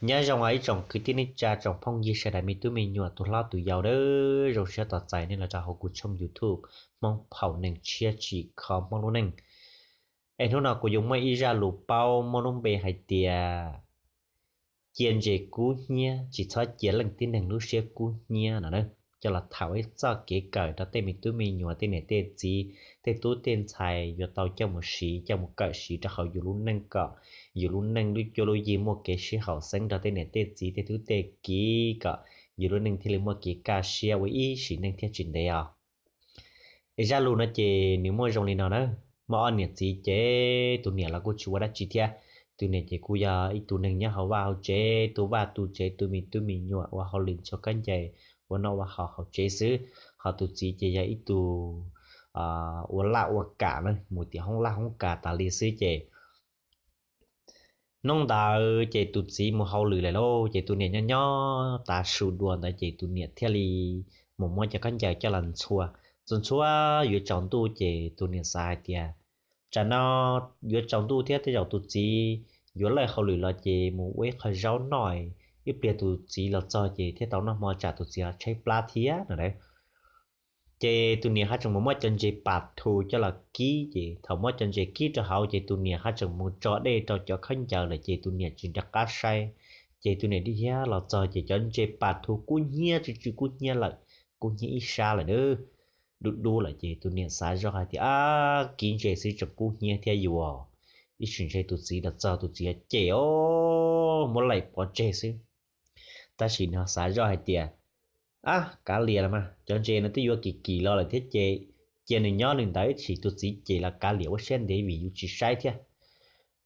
Nyob zoo ib tsoom kwv tij neej tsa, tsoom phooj ywg sawv daws, me tub me nyuam, tus hlob tus yau, zoo siab tos txais nej los rau hauv kuv tshooj YouTube Hmoob Phaum Neeg Tshiab Tsim Kho Hmoob Lub Neej. Es hnub no kuv yuav muaj ib zaj lus paub muaj lub npe hais tias cia ntses kub hnyiab, tsis txhob cia leej tib neeg lub siab kub hnyiab no na, coj los tham ib txoj kev kawm rau tej me tub me nyuam, tej niam tej txiv, tej tub tej ntxhais yuav tau coj mus siv, coj mus kawm siv rau hauv yus lub neej kom yus lub neej lub cuab lub yig muaj kev sib haum xeeb rau tej niam tej txiv, tej tub tej kiv, kom yus lub neej thiaj li muaj kev kaj siab ua ib sim neej thiaj tsis ntev os. Es zaj lus no ces nws muaj zoo li no na. Muaj ob niam txiv ces tus niam los kuj tsis ua dab tsi thiab. Tus niam ces kuj yog ib tug neeg nyob hauv vaj hauv tsev, tu vaj tu tsev, tu me tub me nyuam, ua hauj lwm ntxhua khaub ncaws, ua noj ua haus hauv tsev xwb. Ho tus txiv ces yog ib tug ua laj ua kam na, mus tim hoob laj hoob kam tas li xwb ces hnub ntawd ces tus txiv mus hauj lwm lawm lauj, ces tus niam nyob nyob tav su dua ntawd ces tus niam thiaj li mus muab cov khaub ncaws coj los ntxhua. Txhua ntxhua yuav tsaus ntuj ces tus niam xav hais tias, tsam no yuav tsaus ntuj thiab, tej zaum tus txiv yuav lawj hauj lwm los ces mus ua ib qho zaub noj, ib pliag tus txiv los txog ces thiaj tau noj hmo, tsam tus txiv tshaib plab thiab no na. Ces tus niam haj tseem mus muab cov ntses pas thu coj los kib, ces thaum muab cov ntses kib rau hauv ces tus niam haj tseem mus tso dej rau cov khaub ncaws lawm ces tus niam tsis nco qab saib. Ces tus niam dim hiab los txog ces cov ntses pas thu kub hnyiab, tsw tsw kub hnyiab lawm, kub hnyiab ib sab lawm na, dub dub lawm. Ces tus niam xav zoj hais tias, ab, kib ntses xwb tseem kub hnyiab thiab yuav, ib sim ntshe tus txiv los txog tus txiv cem os, muab laim pov tseg xwb. Tab sis nws xav zoj hais tias, ab, kav liam los mas, cov ntses no twb yuav kim kim los lawm thiab ces cia nws nyob li ntawd, ib sim tus txiv cem los kav liam ua siab ntev vim yus tsis saib thiab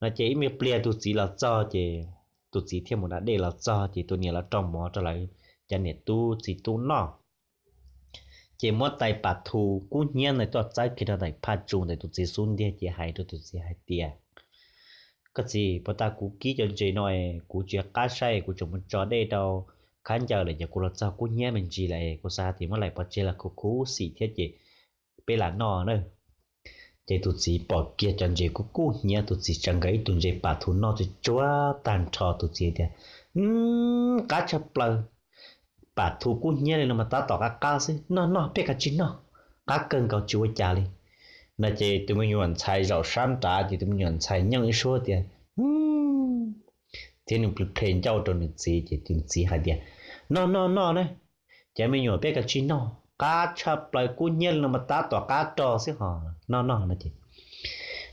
no. Ces ib me pliag tus txiv los txog ces tus txiv thiaj mus da dej los txog ces tus niam los rau mov rau lawv cov niam tub txiv tub noj. Ces muab tais pas thu kub hnyiab ntawd tuaj txawb kiag rau ntawm phaj tsu ntawm tus txiv xub ntiag ces hais rau tus txiv hais tias, koj txiv, puag ta kuv kib cov ntses no, kuv tsis qab saib, kuv tseem mus tso dej rau khaub ncaws lawm ces kuv los txog kub hnyiab me ntsis lawm, kuv xav hais tias muab laim pov tseg los khuv khuv xim thiab ces peb lam noj na. Ces tus txiv pom kiag cov ntses kub kub hnyiab, tus txiv tsa nkawd ib tug ntses pas thu noj tsuag tsuag tag nrho, tus txiv tias, qab tshaj plaws, pas thu kub hnyiab li no mas tab tom qab qab xwb, noj noj peb kav tsij noj, qab kawg nkaus tsis ua cas li no. Ces tus me nyuam ntxhais zaum sab nrad ces tus me nyuam ntxhais nyeej ib suab tias, thiab nws plis ple ncauj rau nws txiv ces nws txiv hais tias, noj noj noj na, cov me nyuam peb kav tsij noj, qab tshaj plaws, kub hnyiab li no mas tab tom qab rog xwb ho, noj noj no ces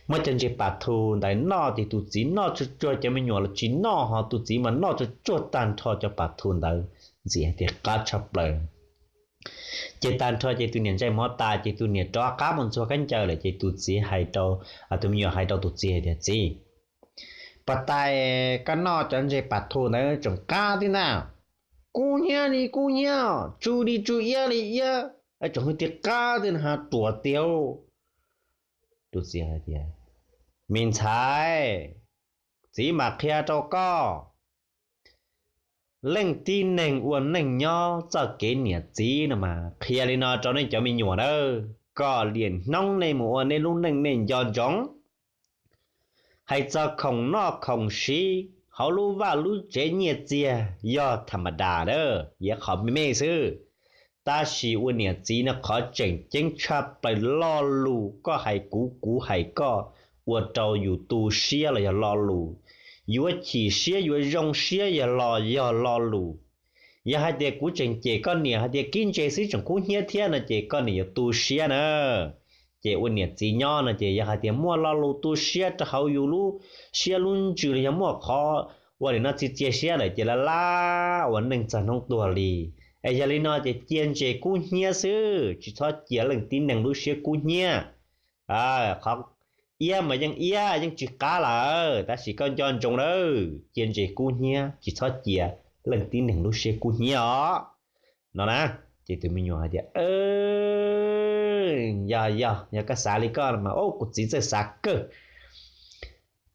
muab cov ntses pas thu ntawd noj ces tus txiv noj tsuag tsuag, cov me nyuam los tsis noj ho tus txiv mas noj tsuag tsuag tag nrho cov pas thu ntawd, ntxim hais tias qab tshaj plaws. Ces tag nrho ces tus niam ntsais mov tas ces tus niam rov qab mus ntxhua khaub ncaws lawm ces tus txiv hais rau, tus me nyuam hais rau tus txiv hais tias, txiv, puag ta koj noj cov ntses pas thu ntawd tseem qab thiab ntag, kub hnyiab li kub hnyiab, tsw li tsw iab li iab, tseem hwj tias qab thiab no, ruam tiag. Tus txiv hais tias, me ntxhais, txiv mam qhia rau koj, leej tib neeg ua neej nyob txoj kev niam txiv no mas qhia li no rau nej cov me nyuam nawb, kom lwm hnub nej mus ua nej lub neej nej nco ntsoov. Hais txog khoom noj khoom siv hauv lub vaj lub tsev nyiaj txiag yog tham ma das na, yog qhov me me xwb. Tab sis ua niam txiv no qhov tseem ceeb tshaj plaws lo lus koj hais kuv, kuv hais koj, ua rau yus tu siab los yog lo lus, yuav chim siab yuav zoo siab yog los yog lo lus. Yog hais tias kuv tseem cem koj niam hais tias kib ntses xwb tseem kub hnyiab thiab no ces koj niam yuav tu siab na. Ces ua niam txiv nyob no ces yog hais tias muaj lo lus tu siab rau hauv yus lub siab lub ntsws los yog muaj qhov ua li no txi txias siab lawm ces laj laj ua neej txog hnub tuag li. Es yog li no ces cia ntses kub hnyiab xwb, tsis txhob cia leej tib neeg lub siab kub hnyiab. Qhov iab mas yeej iab yeej tsis qab lawm, tab sis koj nco ntsoov lawm, cia ntses kub hnyiab tsis txhob cia leej tib neeg lub siab kub hnyiab os. No na, ces tus me nyuam hais tias, yog yog yog koj xav li koj mas kuv txiv txawj xav kawg.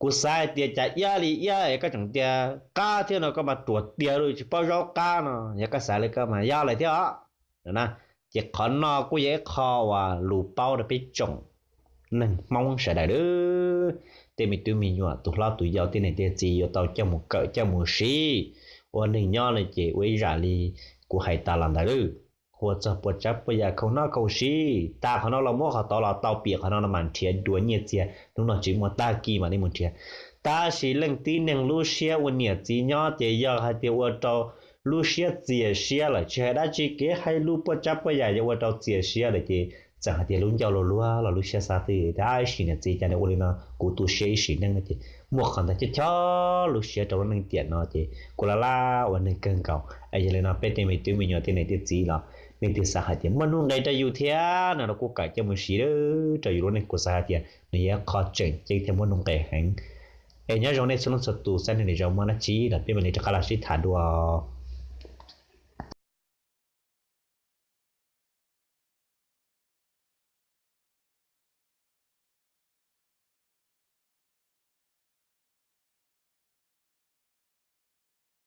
Kuv xav hais tias cas iab li iab koj tseem tias qab thiab no, koj mas ruam tiag li tsis paub zaub qab no, yog koj xav li koj mas yog lawm thiab os. Ces qhov no kuj yog ib qho uas lus paub rau peb tsoom neeg Hmoob sawv daws lawm. tej me tub me nyuam, tus hlob tus yau, tej niam tej txiv yuav tau coj mus kawm coj mus siv ua neej nyob no ces ua ib zam li kuv hais tas los ntawd lawm. Ua txog puas tsav puas yam khoom noj khoom siv, tas qhov no los muab qhov tod los tau, pim qhov no los mam nrhiav dua nyiaj txiag, hnub no tsis muaj tag kis mam li mus nrhiav. Tab sis leej tib neeg lub siab ua niam txiv nyob ces yog hais tias ua rau lub siab txias siab lawm, tsis hais dab tsi, kev hais lus puas tsav puas yam yog ua rau txias siab lawm ces txawm hais tias lub ncauj luag luag los lub siab xav twb tab sis niam txiv cas nws ua li no kuv tu siab ib sim neej no ces muaj qhov ntawd chob chob lub siab rau lub neej tiam no ces kuv laj laj ua neeg kawg nkaus. Yog li no peb tej me tub me nyuam tej niam tej txiv los nej twb xav hais tias muaj nuj nqes rau yus thiab no los kuj kawm coj mus siv rau yus lub neej, kuv xav hais tias nws yog qhov tseem ceeb thiab muaj nuj nqes heev. Es nyob zoo nej txhua leej txhua tus, xav nws li zoo muaj dab tsi los peb mam li rov qab los sib tham dua.